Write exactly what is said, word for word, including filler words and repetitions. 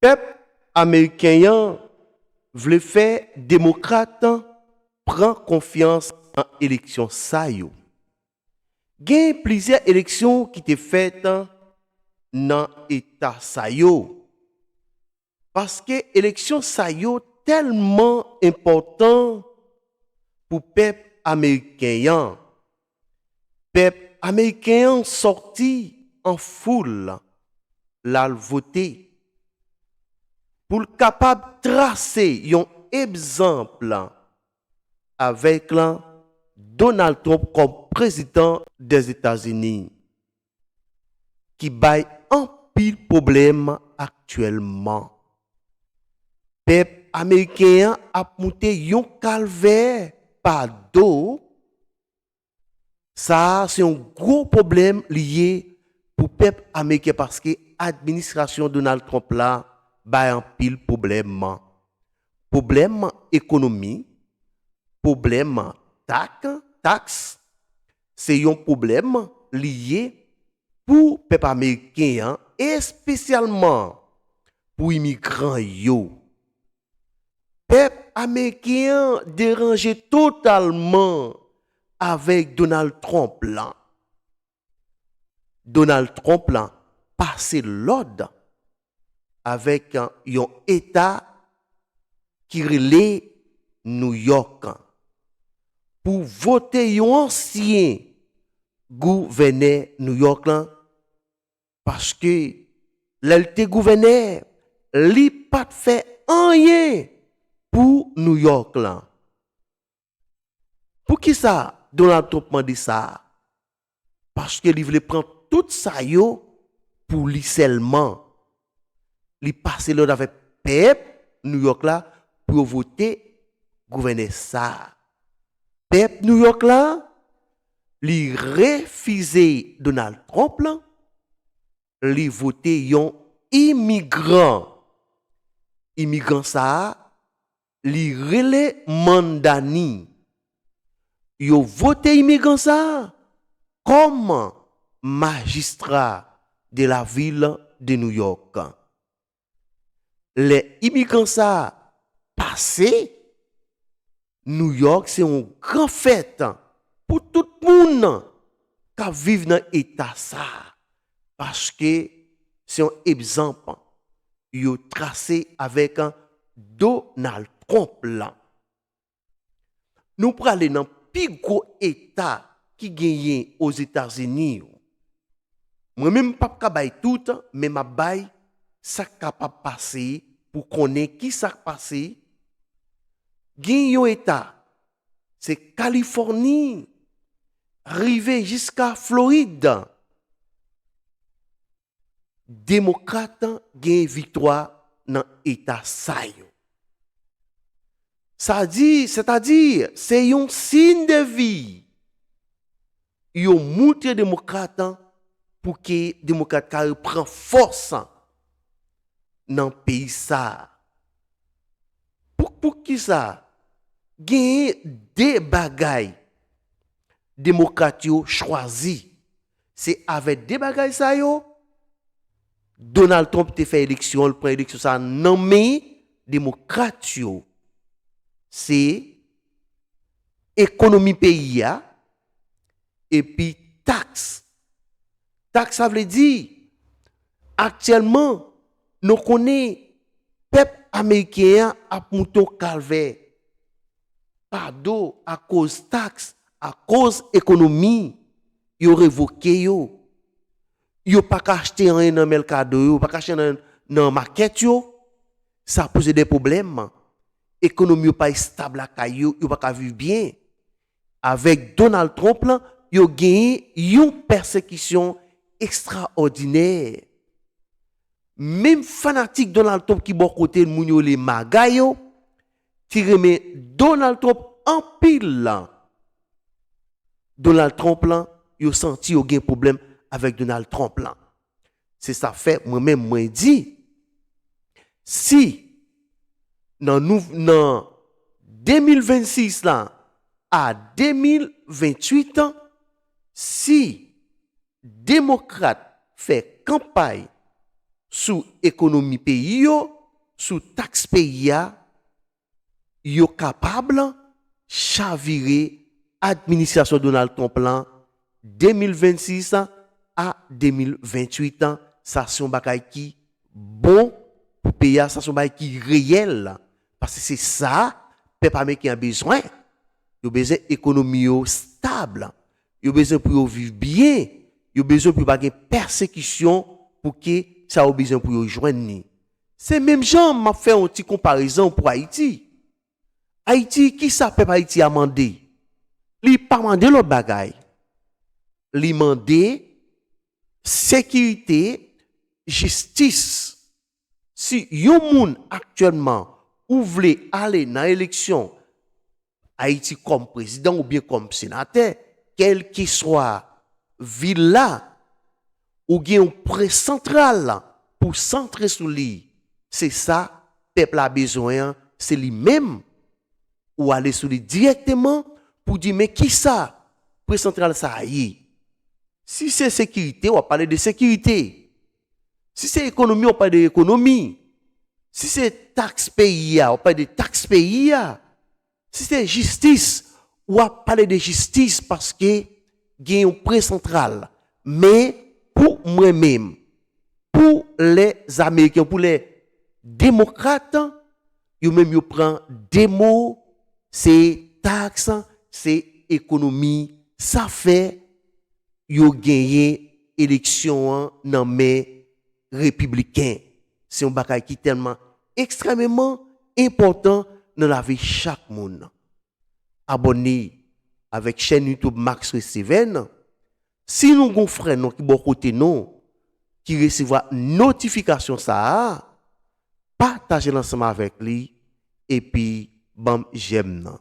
Pèp ameriken an vle fè demokrat pran konfyans nan eleksyon sa yo. Gen plizyè eleksyon ki te fèt nan eta sa yo. Paske eleksyon sa yo tèlman enpòtan pou pèp ameriken an. Pèp ameriken an sòti an foul l al vote pou l kapab trase yon egzanp avèk Donald Trump kòm prezidan dèzetazini, ki bay anpil pwoblèm aktyèlman. Pèp ameriken an ap moute yon kalvè pa do. Sa a se yon gwo pwoblèm li ye pou pèp ameriken, paske administrasyon Donald Trump la bay anpil pwoblèm. Pwoblèm ekonomi, pwoblèm tak, taks, se yon pwoblèm li ye pou pèp ameriken an, espesyalman pou imigran yo. Pèp ameriken an deranje totalman avèk Donald Trump lan. Donald Trump lan pase lòd avèk yon eta ki rele New York pou vote yon ansyen gouvènè New York lan, paske lè l te gouvènè, li pa t fè anyen pou New York lan. Poukisa Donald Trump mande sa a? Paske li vle pran tout sa yo pou li sèlman. Li pase lòd avèk pèp New York la pou yo vote gouvènè sa a. Pèp New York la, li refize Donald Trump lan, li vote yon imigran. Imigran sa a, li rele Mamdani. Yo vote imigran sa a kòm majistra de la vil de New York. Lè imigran sa a pase, New York se yon gran fèt pou tout moun k ap viv nan eta sa a, paske se yon egzanp yo trase avèk Donald Trump lan. Nou prale nan pi gwo eta ki genyen Ozetazini yo. Mwen menm m p ap ka bay tout, men m ap bay sa k kapab pase pou konnen ki sa k pase. Gen yon eta, se Kalifòni, rive jiska Florid. Demokrat gen viktwa nan eta sa yo. Sa di, sètadi, se yon siy de vi. Yo moutre Demokrat pou ke Demokrat ka repran fòs nan peyi sa a. Pou, pou ki sa? Genyen de bagay Demokrat yo chwazi. Se avèk de bagay sa yo, Donald Trump te fè eleksyon, l pran eleksyon sa nan men Demokrat yo. Se ekonomi peyi a, epi taks. Taks, sa vle di, aktyèlman, nou konnen pèp ameriken an ap moute yon kalvè pa do akoz taks, akoz ekonomi, yo revoke yo. Yo pa ka achte anyen nan mèkado yo, yo pa ka achte anyen nan makèt yo. Sa poze de pwoblèm. Ekonomi yo pa estab lakay yo, yo pa ka viv byen. Avèk Donald Trump lan, yo genyen yon pèsekisyon ekstraòdinè. Menm fanatik Donald Trump ki bò kote l, moun yo rele MAGA yo, ki renmen Donald Trump anpil lan, Donald Trump lan, yo santi yo gen pwoblèm avèk Donald Trump lan. Se sa fè mwen menm mwen di, si nan nou, nan de mil vennsis la a de mil venntuit an, si Demokrat fè kanpay sou ekonomi peyi yo, sou taks peyi a, yo kapab chavire administrasyon Donald Trump lan de mil vennsis a de mil venntuit. Sa se yon bagay ki bon pou peyi a, sa se yon bagay ki reyèl. Paske se sa pèp ameriken an bezwen. Yo bezwen ekonomi yo stab. Yo bezwen pou yo viv byen. Yo bezwen pou yo pa gen pèsekisyon pou ke sa yo bezwen pou yo jwenn li. Se menm jan m ap fè yon ti konparezon pou Ayiti. Ayiti, kisa pèp Ayiti a mande? Li pa mande lòt bagay. Li mande sekirite, jistis. Si yon moun aktyèlman ou vle ale nan eleksyon Ayiti kòm prezidan oubyen kòm senatè, kèlkeswa vil la, ou gen yon pwen santral pou santre sou li. Se sa pèp la bezwen an, se li menm. Ou ale sou li dirèkteman pou di, men kisa pwen santral sa a ye? Si se sekirite, w ap pale de sekirite. Si se ekonomi, w ap pale de ekonomi. Si se taks peyi a, w ap pale de taks peyi a. Si se jistis, w ap pale de jistis paske gen yon pwen santral. Men pou mwen menm, pou lè Ameriken, pou lè demokrat, yo menm yo pran de mo, se taks, se ekonomi. Sa fè yo genyen eleksyon an nan men repibliken. Se yon bagay ki tèlman ekstrèmeman enpòtan nan lavi chak moun. Abòne avèk chèn YouTube Max Resteven. Si nou gon frè nou ki bò kote nou, ki resevwa notifikasyon sa a, pataje l ansanm avèk li, epi ban m j'aime nan.